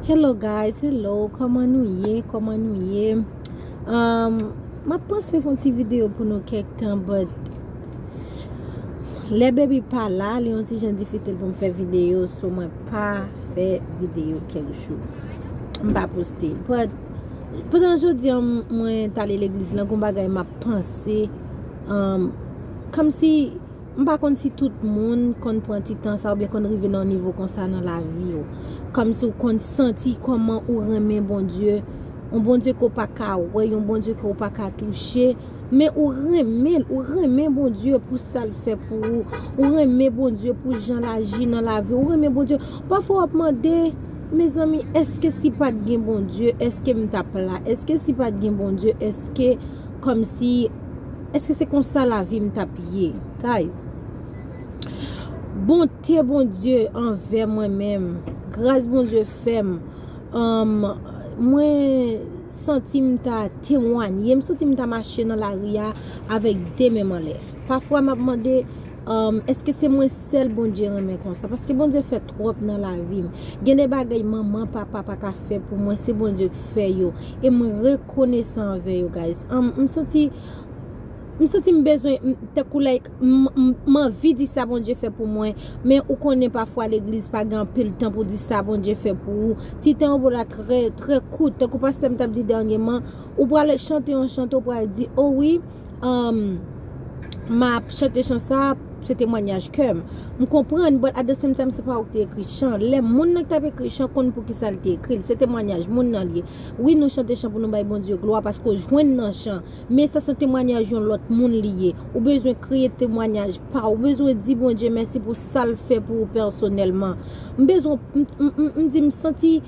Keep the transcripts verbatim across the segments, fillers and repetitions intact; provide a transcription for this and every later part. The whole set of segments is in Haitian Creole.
Hello guys, hello, kòman nou ye? Kòman nou ye? Um, m ap panse fè yon ti videyo pou nou kèk tan, but lè baby pa la, li yon ti jan difisil pou m fè videyo, so mwen pa fè videyo kèk jou. M pa poste. But pandan jodi a, m- mwen t ale legliz lan, gon bagay m ap panse, um, kòmsi m pa konn si tout moun konn pran ti tan sa oubyen konn rive nan yon nivo konsa nan lavi w. Kòmsi w konn santi kòman ou renmen Bondye. Yon Bondye ke w pa ka wè, yon Bondye ke w pa ka touche. Men ou renmen l, ou renmen Bondye pou sa l fè pou ou. Ou renmen Bondye pou jan l aji nan lavi w. Ou renmen Bondye. Pafwa w ap mande, mezanmi, èske si pa t gen Bondye, èske m t ap la? Èske si pa t gen Bondye, èske kòmsi, èske se konsa lavi m t ap ye? Guys, bonte Bondye anvè mwen menm, gras Bondye fè m, um, mwen santi m ta temwanye, m santi m ta mache nan lari a avèk de men m anlè. Pafwa m ap mande, um, èske se mwen sèl Bondye renmen konsa? Paske Bondye fè twòp nan lavi m. Gen de bagay manman, papa pa ka fè pou mwen, se Bondye k fè yo. E mwen rekonesan anvè yo, guys. Um, m santi, m santi m bezwen, m- tankou like, m- m- m anvi di sa Bondye fè pou mwen, men ou konnen pafwa legliz pa gen anpil tan pou di sa Bondye fè pou ou. Ti tan yo pou la trè, trè kout. Tankou pastè m t ap di dènyèman, ou pral chante yon chante, ou pral di, o wi, um, m ap chante chan sa, se temwanyaj kè m. M konprann, but at the same time, se pa ou ki te ekri chan. Lè moun nan ki t ap ekri chan konn poukisa l te ekri l, se temwanyaj moun nan l ye. Wi, nou chante chan pou nou bay Bondye glwa paske w jwenn nan chan. Men sa se temwanyaj yon lòt moun li ye. Ou bezwen kreye temwanyaj pa w. Ou bezwen di Bondye mèsi pou sa l fè pou ou pèsonèlman. M bezwen, m- m- m- m di m santi,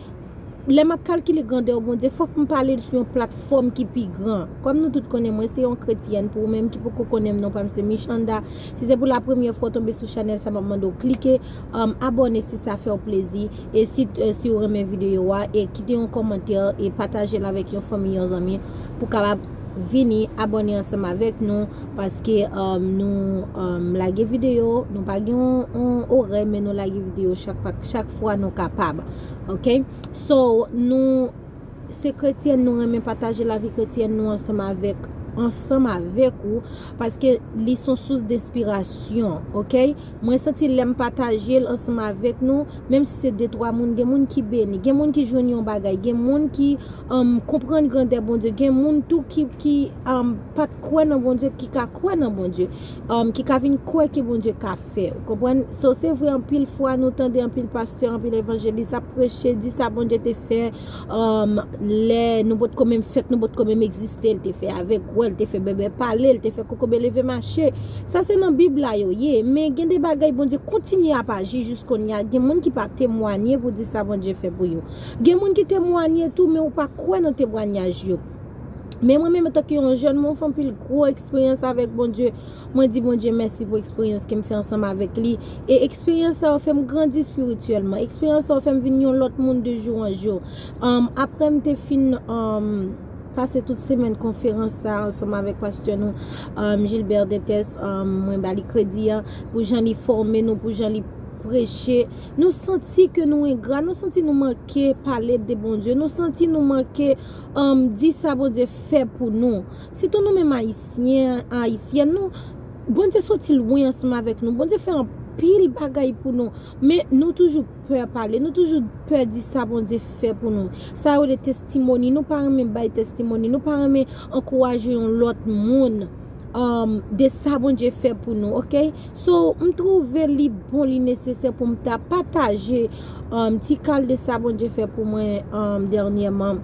lè m ap kalkile grandè Bondye, fòk m pale l sou yon platfòm ki pi gran. Kòm nou tout konnen mwen se yon kretyèn, pou ou menm ki poko konnen m, non pa m se Michanda. Si se pou la premyè fwa w tonbe sou chanèl sa, m ap mande w klike, um, abòne si sa fè w plezi. E si, eh, si w renmen videyo a, e kite yon kòmantè, e pataje l avèk yon fanmi, yon zanmi, pou kapab vini abòne ansanm avèk nou, paske, um, nou, um, lage videyo, nou pa gen yon, yon orè, men nou lage videyo chak, pa- chak fwa nou kapab. Ok? So, nou se kretyèn, nou renmen pataje lavi kretyèn nou ansanm avèk, ansanm avèk ou, paske li se yon sous denspirasyon, ok? Mwen santi lè m pataje l ansanm avèk nou, menm si se de twa moun, gen moun ki beni, gen moun ki jwenn yon bagay, gen moun ki, um, konprann grandè Bondye, gen moun tou ki, ki, um, pa t kwè nan Bondye, ki ka kwè nan Bondye, um, ki ka vin kwè ke Bondye ka fè. Ou konprann? So, se vre, anpil fwa nou tande anpil pastè, anpil evanjelis ap preche, di sa Bondye te fè, um, lè nou potko menm fèt, nou potko menm egziste, l te fè avèg wè, l te fè bèbè pale, l te fè kokobe leve mache. Sa se nan Bib la yo ye, men gen de bagay Bondye kontinye ap aji jis kounye a. Gen moun ki pa temwanye pou di sa Bondye fè pou yo. Gen moun ki temwanye tou, men ou pa kwè nan temwanyaj yo. Men mwen menm, antanke yon jèn, mwen fè anpil gwo eksperyans avèk Bondye. Mwen di Bondye mèsi pou eksperyans ke m fè ansanm avèk li. E eksperyans sa yo fè m grandi espirityèlman. Eksperyans sa yo fè m vin yon lòt moun de jou an jou. Um, apre m te fin, um, pase tout semèn konferans sa ansanm avèk pastè nou, um, Gilbert Dentes, um, mwen ba li kredi an, pou jan li fòme nou, pou jan li preche. Nou santi ke nou engra, nou santi nou manke pale de Bondye, nou santi nou manke, um, di sa Bondye fè pou nou. Sitou nou menm ayisyen, ayisyèn, nou, Bondye soti lwen ansanm avèk nou. Bondye fè anpil bagay pou nou. Men nou toujou pè pale, nou toujou pè di sa Bondye fè pou nou. Sa yo rele testimoni. Nou pa renmen bay testimoni. Nou pa renmen ankouraje yon lòt moun, um, de sa Bondye fè pou nou, ok? So, m twouve li bon, li nesesè pou m ta pataje, um, ti kal de sa Bondye fè pou mwen, um, dènyèman.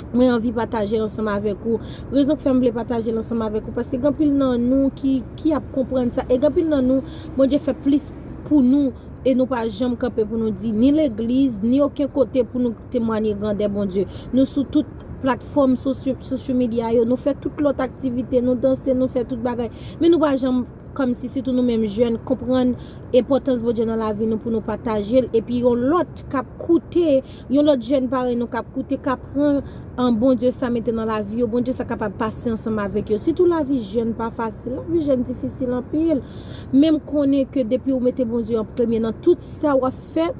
Mwen anvi pataje l ansanm avèk ou. Rezon k fè m vle pataje l ansanm avèk ou, paske gen anpil nan nou ki, ki ap konprann sa. E gen anpil nan nou, Bondye fè plis pou nou, e nou pa janm kanpe pou nou di, ni legliz, ni okenn kote pou nou temwanye grandè Bondye. Nou sou tout platfòm sosyo, social media yo, nou fè tout lòt aktivite, nou danse, nou fè tout bagay. Men nou pa janm, kòmsi, sitou nou menm jèn, konprann enpòtans Bondye nan lavi nou pou nou pataje l. Epi yon lòt k ap koute, yon lòt jèn parèy nou k ap koute, k ap pran, an, Bondye sa mete nan lavi yo, Bondye sa kapab pase ansanm avèk yo. Sitou lavi jèn pa fasil, lavi jèn difisil anpil. Men m konnen ke depi ou mete Bondye an premye nan tout sa w ap fè,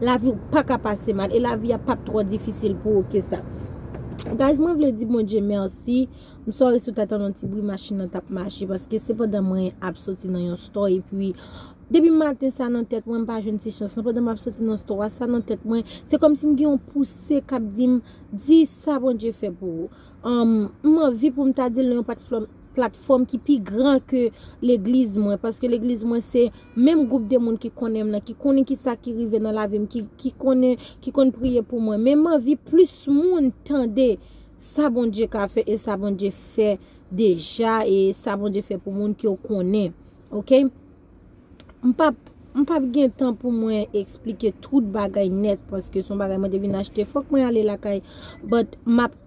lavi w pa ka pase mal, e lavi a p ap twò difisil pou ou ke sa. Guys, mwen vle di Bondye mèsi. M sòri si w ta tande yon ti bri machin nan t ap mache, paske se pandan mwen ap soti nan yon store, epi depi maten sa nan tèt mwen, m pa jwenn ti chans lan. Pandan m ap soti nan store a, sa nan tèt mwen, se kòmsi m gen yon pouse k ap di m, di sa Bondye fè pou ou. Um, m anvi pou m ta di l nan yon platfòm, platfòm ki pi gran ke legliz mwen, paske legliz mwen se menm gwoup de moun ki konnen m nan, ki konnen ki sa ki rive nan lavi m, ki, ki konnen, ki konn priye pou mwen. Men m anvi plis moun tande sa Bondye ka fè e sa Bondye fè deja e sa Bondye fè pou moun ke w konnen. Oke? M p ap, m p ap gen tan pou mwen eksplike tout bagay nèt, paske se yon bagay mwen te vin achte. Fòk mwen ale lakay, but m ap,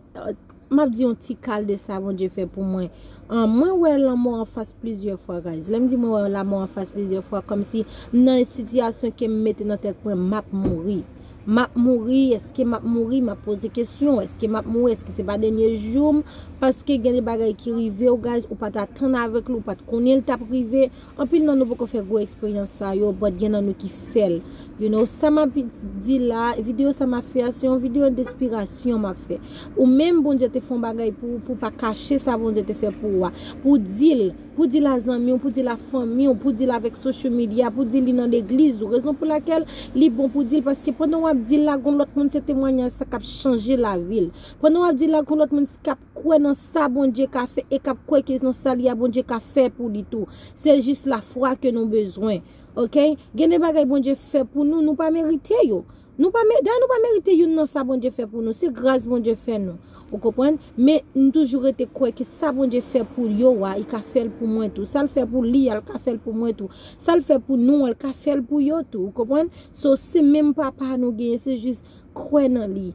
m ap di yon ti kal de sa Bondye fè pou mwen. Ah, mwen wè lanmò anfas plizyè fwa, guys. Lè m di mwen wè lanmò anfas plizyè fwa, kòmsi m nan yon sitiyasyon ke m mete nan tèt mwen, m ap mouri. M ap mouri, èske m ap mouri? M ap poze kesyon, èske m ap mouri? Èske se pa dènye jou m? Paske gen de bagay ki rive w, guys, ou pa t atann avèk li, ou pa t konnen l t ap rive. Anpil nan nou poko fè gwo eksperyans sa yo, but gen nan nou ki fè l. You know, sa m ap di la, videyo sa m ap fè a, se yon videyo despirasyon m ap fè. Ou menm, Bondye te fè yon bagay pou ou, pou w pa kache sa Bondye te fè pou ou a. Pou w di l, pou w di l a zanmi w, pou w di l a fanmi w, pou w di l avèk social media, pou w di li nan legliz ou. Rezon pou lakèl li bon pou w di l, paske pandan w ap di l la, gon lòt moun se temwayaj sa k ap chanje lavi l. Pandan w ap di l la, gon lòt moun k ap kwè nan sa Bondye ka fè e k ap kwè ke nan sa li a Bondye ka fè pou li tou. Se jis lafwa ke nou bezwen. Oke? Gen de bagay Bondye fè pou nou, nou pa merite yo. Nou pa me-, dayè nou pa merite youn nan sa Bondye fè pou nou. Se gras Bondye fè nou. Ou konprann? Men m toujou rete kwè ke sa Bondye fè pou yo a, li ka fè l pou mwen tou. Sa l fè pou li a, l ka fè l pou mwen tou. Sa l fè pou nou an, l ka fè l pou yo tou. Ou konprann? So, se menm papa nou genyen, se jis kwè nan li.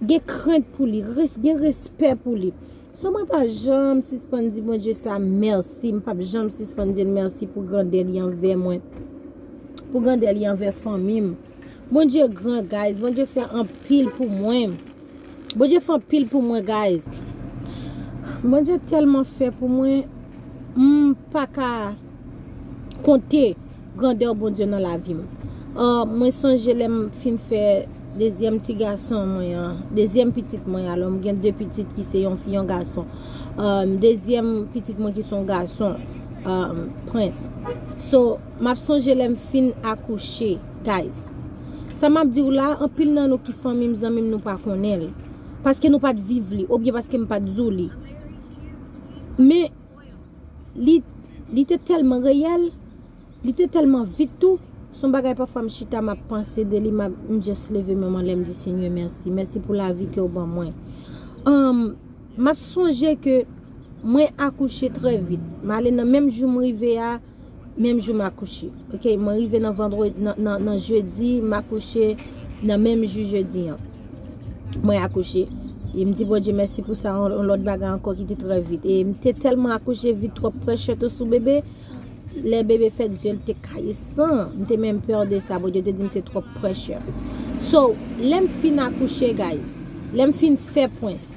Gen krent pou li, res-, gen respè pou li. So, mwen pa janm sispann di Bondye sa mèsi. M p ap janm sispann di l mèsi pou grandè li anvè mwen. Pou grandè li anvè fanmi m. Bondye gran, guys. Bondye fè anpil pou mwen. Bondye fè anpil pou mwen, guys. Bondye tèlman fè pou mwen, m pa ka konte grandè Bondye nan lavi m. Ah, mwen sonje lè m fin fè dezyèm ti gason mwen an, dezyèm pitit mwen, alò m gen de pitit ki se yon fi, yon gason. Ah, dezyèm pitit mwen ki se yon gason, ah, Prince. So, m ap sonje lè m fin akouche, guys. Sa m ap di w la, anpil nan nou ki fanmi m, zanmi m, nou pa konnen l. Paske nou pa t viv li, oubyen paske m pa t di w li. Men, li, li te tèlman reyèl, li te tèlman vit tou. Se yon bagay pafwa m chita, m ap panse de li, m ap, m just leve men m anlè, m di, Senyè, mèsi. Mèsi pou lavi ke w ban mwen. Ahn, m ap sonje ke mwen akouche trè vit. M ale nan menm jou m rive a, menm jou m akouche. Oke, mwen rive nan vandredi, nan, nan, nan jedi, m akouche nan menm jou jedi an. Mwen akouche. E m di Bondye mèsi pou sa, yon, yon lòt bagay ankò ki te trè vit. E m te tèlman akouche vit, twòp pressure te sou bebe. Lè bebe fèt, je l te kaye san. M te menm pè de sa. Bondye te di m se twòp pressure. So, lè m fin akouche, guys, lè m fin fè Prince,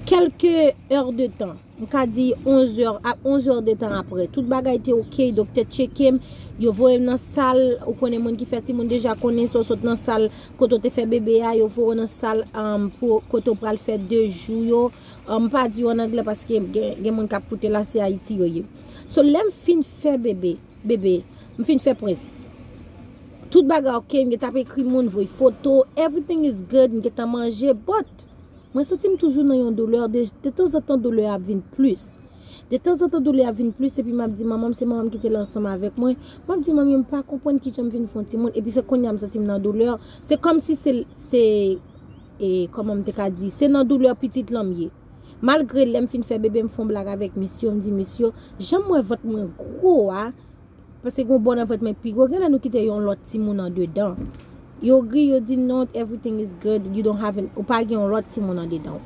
kèlke è de tan, m ka di onz è, ap onz è de tan apre. Tout bagay te oke, doktè tcheke m, yo voye m nan sal, ou konnen moun ki fè timoun deja konnen, sa w sot nan sal kote w te fè bebe a, yo voye w nan sal, um, pou, kote w pral fè de jou yo. Um, m pa di yo an anglè paske gen, gen moun k ap koute la, se Ayiti yo ye. So, lè m fin fè bebe, bebe, m fin fè Prince. Tout bagay oke, m gentan ap ekri moun, voye foto, everything is good, m gentan manje, but mwen santi m toujou nan yon doulè, de, de tanzantan doulè a ap vin plis. De tanzantan doulè a ap vin plis, epi m ap di manman m, se manman m ki te la ansanm avèk mwen. M ap di manmi, m pa konprann kijan m vin fè yon timoun, epi se kounye a m santi m nan doulè. Se kòmsi se, se, e, kòman m te ka di, se nan doulè pitit lan m ye. Malgre lè m fin fè bebe, m fè yon blag avèk misye, m di misye, jan m wè vant mwen gwo a, paske gon bò nan vant mwen pi gwo, genlè nou kite yon lòt timoun andedan. Yo ri, yo di, "Non, everything is good, you don't have an-, ou pa gen yon lòt timoun andedan w."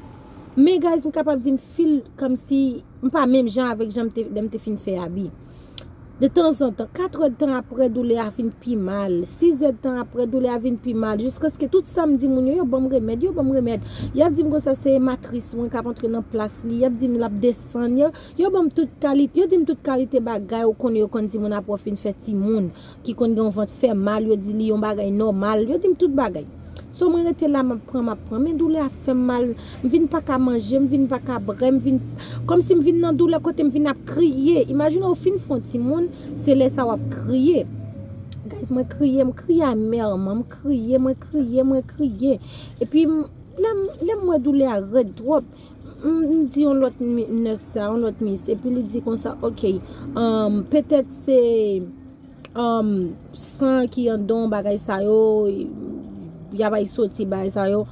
Men, guys, m kapab di m feel kòmsi m pa menm jan avèk jan m te, lè m te fin fè Abi. De tanzantan, katrè tan apre, doulè a vin pi mal. Sizè tan apre, doulè a vin pi mal. Jiskaske tout sa m di moun yo, yo ban m remèd, yo ban m remèd. Y ap di m konsa se matris mwen k ap antre nan plas li. Y ap di m l ap desann. Yo, yo ban m tout kalite, yo di m tout kalite bagay. Ou konnen yo konn di moun apre w fin fè timoun, ki konn gen yon vant fè mal, yo di li yon bagay nòmal. Yo di m tout bagay. So mwen rete la, m ap pran, m ap pran. Men doulè a fè m mal. M vin pa ka manje, m vin pa ka bwè, m vin, kòmsi m vin nan doulè kote m vin ap kriye. Imajine w fin fè yon timoun, se lè sa w ap kriye. Guys, mwen kriye, m kriye amèman, m kriye, mwen kriye, mwen kriye. Epi, m, lè m, lè m wè doulè a rèd twòp, m, m di yon lòt mi-, nès sa, yon lòt mis, epi li di konsa, ok, um, petèt se um, san ki anndan w, bagay sa yo, y ap al soti, bagay sa yo,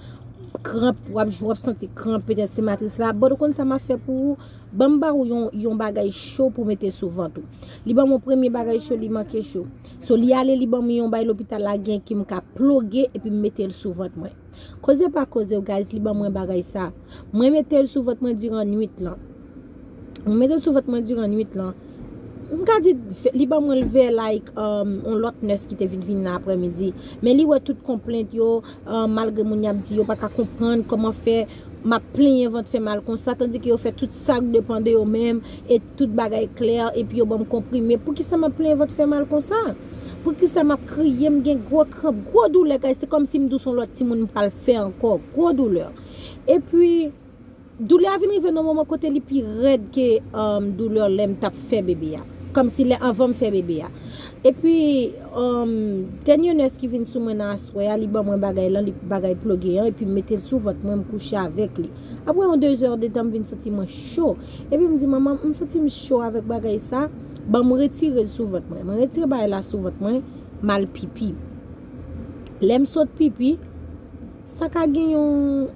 kranp, w ap, w ap santi kranp, petèt se matris la. But ou konn sa m ap fè pou ou? Ban m ba ou yon, yon bagay cho pou mete sou vant ou. Li ban m yon premye bagay cho, li manke cho. So, li ale, li ban m yon bay lopital la gen ki m ka ploge epi m mete l sou vant mwen. Koze pa koze, guys, li ban mwen bagay sa. Mwen mete l sou vant mwen diran nwit lan. Mwen mete l sou vant mwen diran nwit lan. M ka di, li ban mwen l vè, like, um, yon lòt nès ki te vin vin nan aprèmidi. Men li wè tout konplent yo, um, malgre moun y ap di yo pa ka konprann kòman fè m ap plenyen vant fè mal konsa, tandike yo fè tout sa k depann de yo menm, e tout bagay klè, epi yo ban m konprime. Poukisa m ap plenyen vant fè mal konsa? Poukisa m ap kriye, m gen gwo kranp, gwo doulè, guys, se kòmsi m di w se yon lòt timoun m pral fè ankò, gwo doulè. Epi, doulè a vin rive nan moman kote li pi rèd ke, um, doulè lè m t ap fè bebe a. Kòmsi lè anvan m fè bebe a. Epi, um, dènye nès ki vin sou mwen nan aswè a, li ban mwen bagay lan, li bagay ploge an, epi m mete l sou vant mwen, m kouche avèk li. Apre yon de zè de tan, m vin santi mwen cho. Epi m di, "Manman, m santi m cho avèk bagay sa." Ban m retire l sou vant mwen. Mwen retire bagay la sou vant mwen, m al pipi. Lè m sot pipi, sa ka gen yon,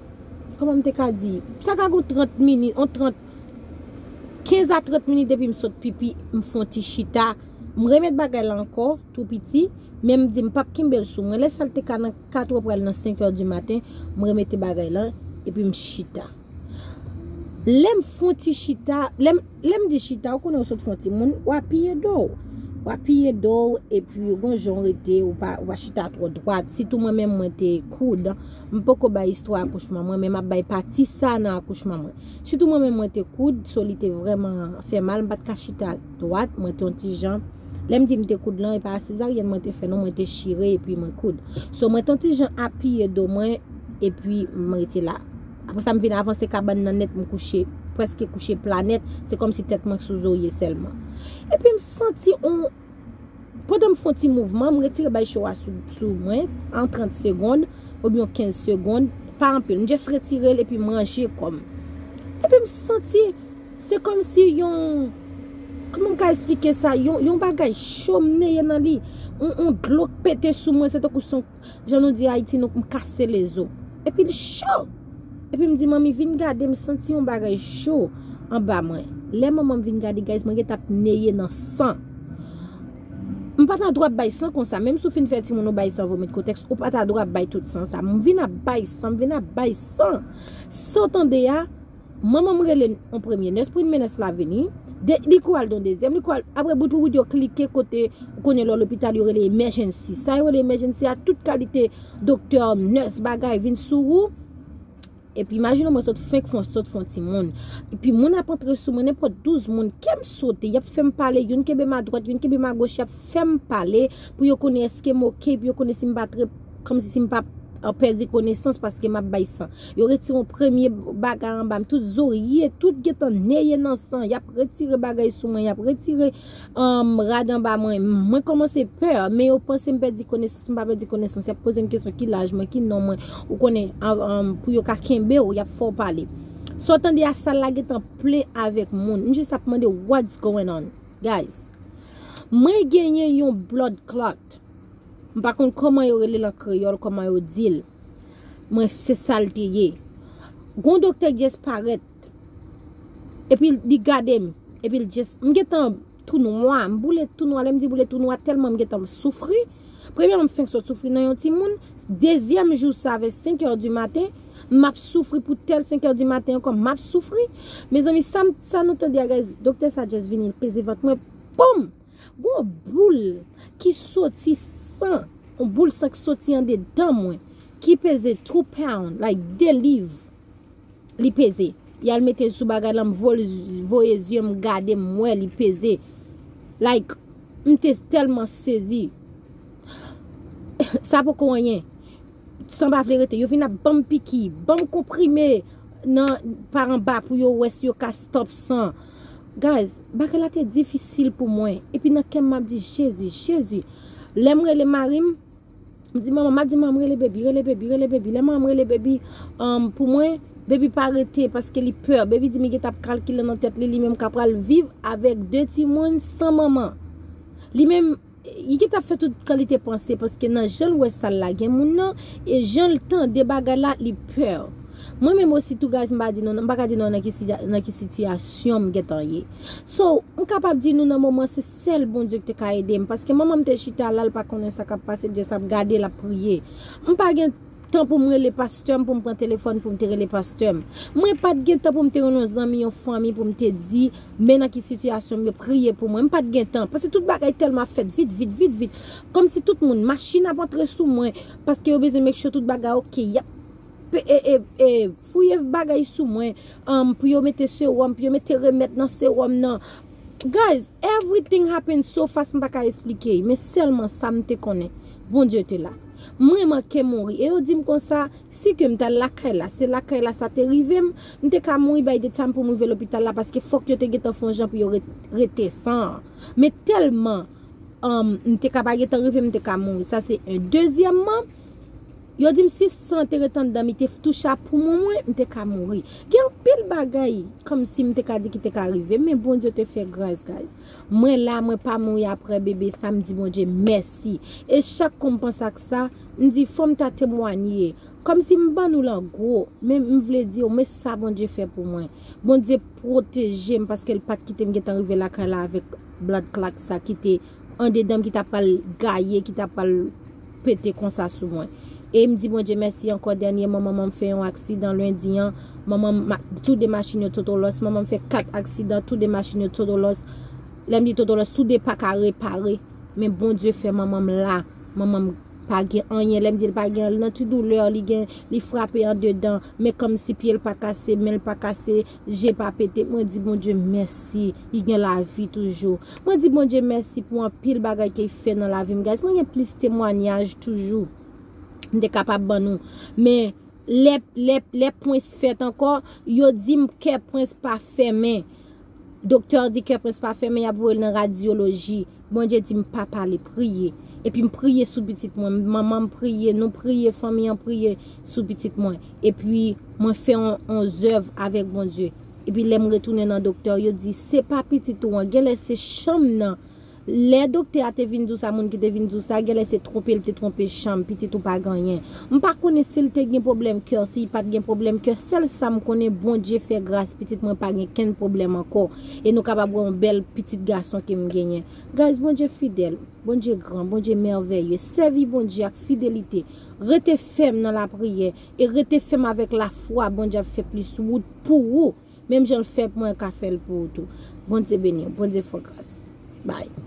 kòman m te ka di? Sa ka gen yon trant minit, yon trant, kenz a trant minit depi m sot pipi, m fè yon ti chita. M remèt bagay la ankò, tou piti, men m di m p ap kenbe l sou mwen. Lè sa l te ka nan kat è pral nan senk è di maten, m remete bagay la, epi m chita. Lè m fè yon ti chita, lè m, lè m di chita, ou konnen ou sot fè yon timoun, w apiye do w. W apiye do w, epi ou gon jan w rete, ou pa, ou pa chita twò dwat. Sitou mwen menm, mwen te koud. M poko bay istwa akouchman mwen, men m ap bay pati sa nan akouchman mwen. Sitou mwen menm, mwen te koud, so li te vrèman fè mal, m pa t ka chita dwat, mwen te yon ti jan. Lè m di m te koud lan, e pa sezaryèn mwen te fè non, mwen te chire epi mwen koud. So mwen te yon ti jan apiye do mwen, epi m rete la. Apre sa, m vin avanse kabann nan nèt, m kouche, prèske kouche pla nèt, se kòmsi tèt mwen sou zorye sèlman. Epi m santi on, pandan m fè yon ti mouvman, m retire bay cho a sou, sou mwen, an trant segonn, oubyen kenz segonn, pa anpil. M just retire l epi m ranje kò m. Epi m santi, se kòmsi yon, kòman m ka esplike sa? Yon, yon bagay cho m neye nan li. On, on dlo k pete sou mwen, se tankou se yon, jan nou di Ayiti, nou, m kase lezo. Epi l cho. Epi m di, "Manmi, vin gade, m santi yon bagay cho anba mwen." Lè manman m vin gade, guys, mwen gentan ap neye nan san. M pa ta dwe ap bay san konsa. Menm si w fin fè timoun ou bay san, vomit, kotèks, ou pa ta dwe ap bay tout san sa. M vin ap bay san, m vin ap bay san. Sa w tande a, manman m rele yon premye nès, premye nès la vini. De, li kou al don dezyèm, li kou al, apre bout pou bout yo klike kote, ou konnen lè w lopital, yo rele emergency. Sa yo rele emergency a, tout kalite doktè, nès, bagay vin sou ou. Epi imajine w, mwen sot fenk fè, sot fè yon timoun. Epi moun ap antre sou mwen, nenpòt douz moun, kè m sote, y ap fè m pale, youn kenbe m adwat, youn kenbe m agoch, y ap fè m pale, pou yo konnen èske m oke, pou yo konnen si m pa trè, kòmsi si m pa, euh, pèdi konesans paske m ap bay san. Yo retire yon premye bagay anba m, tout zorye, tout gentan neye nan san, y ap retire bagay sou mwen, y ap retire um, rad anba mwen. Mwen kòmanse pè, men yo panse m pèdi konesans, m pa pèdi konesans. Y ap poze m kesyon ki laj mwen, ki non mwen. Ou konnen, an, an, pou yo ka kenbe w, y ap fè w pale. Sa w tande a, sal la gentan plen avèk moun. M jis ap mande, "What's going on, guys?" Mwen genyen yon blood clot. M pa konn kòman yo rele l an kreyòl, kòman yo di l. Mwen, se sa l te ye. Gon doktè k just parèt. Epi li gade m. Epi l just, m gentan tou nwa, m boule tou nwa. Lè m di boule tou nwa, tèlman m gentan soufri. Premyèman, m fenk sot soufri nan yon timoun. Dezyèm jou sa, vè senk è di maten, m ap soufri pou tèl senk è di maten ankò, m ap soufri. Mezanmi, sa m, sa nou tande a, guys, doktè sa just vini, l peze vant mwen, poum! Gon boul ki soti san, yon boul san ki soti andedan mwen, ki peze two pound, like de liv. Li peze. Y al mete l sou bagay la, m voye zye m gade, m wè li peze. Like, m te tèlman sezi. Sa poko anyen. San pa vle rete. Yo vin ap ban m piki, ban m konprime nan pa anba pou yo wè si yo ka stop san. Guys, bagay la te difisil pou mwen. Epi nan kè m, m ap di, Jezi, Jezi. Lè m rele mari m, m di manman, m ap di manman m rele baby, rele baby, rele baby. Lè manman m rele baby, um, pou mwen, baby pa rete paske li pè. Baby di m li gentan ap kalkile nan tèt li, li menm ka pral viv avèk de timoun san manman. Li menm, li gentan ap fè tout kalite panse paske nan jan l wè sal la gen moun nan, e jan l tande bagay la, li pè. Mwen menm osi tou, guys, m pa di nou, m pa ka di nou nan ki, nan ki sitiyasyon m gentan ye. So, m kapab di nou nan moman se sèl Bondye ki te ka ede m. Paske manman m te chita la, l pa konnen sa k ap pase, just ap gade, l ap priye. M pa gen tan pou m rele pastè m, pou m pran telefòn, pou m te rele pastè m. Mwen pa t gen tan pou m te rele yon zanmi, yon fanmi, pou m te di, men nan ki sitiyasyon m ye, priye pou mwen. M pa t gen tan. Paske tout bagay tèlman ap fèt vit, vit, vit, vit. Kòmsi tout moun, machin ap antre sou mwen, paske yo bezwen make sure tout bagay ok. Y ap pe- e, e, e, fouye bagay sou mwen, um, pou yo mete sewòm, pou yo mete remèd nan sewòm nan. Guys, everything happen so fast, m pa ka esplike, men sèlman sa m te konnen, Bondye te la. Mwen manke mouri. E yo di m konsa, si ke m t al lakay la, se lakay la sa te rive m, m te ka mouri by the time pou m rive lopital la, paske fòk yo te gentan fè yon jan pou yo re- rete san. Men tèlman, um, m te ka pa gentan rive, m te ka mouri. Sa se en. Dezyèmman, yo di m si san te ret anndan m, li te touche a poumon mwen, m te ka mouri. Gen anpil bagay kòmsi m te ka di ki te ka rive, men Bondye te fè gras, guys. Mwen la, mwen pa mouri apre bebe sa, m di Bondye mèsi. E chak kou m panse ak sa, m di fò m ta temwanye. Kòmsi m ban nou l an gwo, men m vle di w, men sa Bondye fè pou mwen. Bondye pwoteje m paske l pa t kite m gentan rive lakay la avèk bloodclaat sa ki te andedan m, ki ta pral gaye, ki ta pral pete konsa sou mwen. E m di Bondye mèsi ankò. Dènyèman, manman m fè yon aksidan lendi an. Manman m, ma- tou de machin yo total loss. Manman m fè kat aksidan, tou de machin yo total loss. Lè m di total loss, tou de pa ka repare. Men Bondye fè manman m la. Manman m pa gen anyen. Lè m di l pa gen anyen, nan ti doulè li gen, li frape andedan. Men kòmsi pye l pa kase, men l pa kase, je pa pete. Mwen di Bondye mèsi, li gen lavi toujou. Mwen di Bondye mèsi pou anpil bagay ke l fè nan lavi m, guys. Mwen gen plis temwanyaj toujou. M te kapab ban nou. Men lè, lè, lè Prince fèt ankò, yo di m kè Prince pa fèmen. Doktè di kè Prince pa fèmen, y ap voye l nan radyoloji. Bondye di m pa pale, priye. Epi m priye sou pitit mwen. Manman m priye, nou priye, fanmi an priye sou pitit mwen. Epi mwen fè on, on zèv avèk Bondye. Epi lè m retounen nan doktè, yo di se pa pitit ou an, genlè se chanm nan. Lè doktè a te vin di w sa, moun ki te vin di w sa, genlè se twonpe l te twonpe chanm, pitit ou pa gen anyen. M pa konnen si l te gen pwoblèm kè, si l pa t gen pwoblèm kè, sèl sa m konnen, Bondye fè gras, pitit mwen pa gen kenn pwoblèm ankò. E nou kapab wè yon bèl pitit gason ke m genyen. Guys, Bondye fidèl, Bondye gran, Bondye mèvèye. Sèvi Bondye ak fidelite. Rete fèm nan lapriyè e rete fèm avèk lafwa. Bondye ap fè plis wout pou ou. Menm jan l fè pou mwen, l ka fè l pou ou tou. Bondye beni w. Bondye fè w gras. Bye.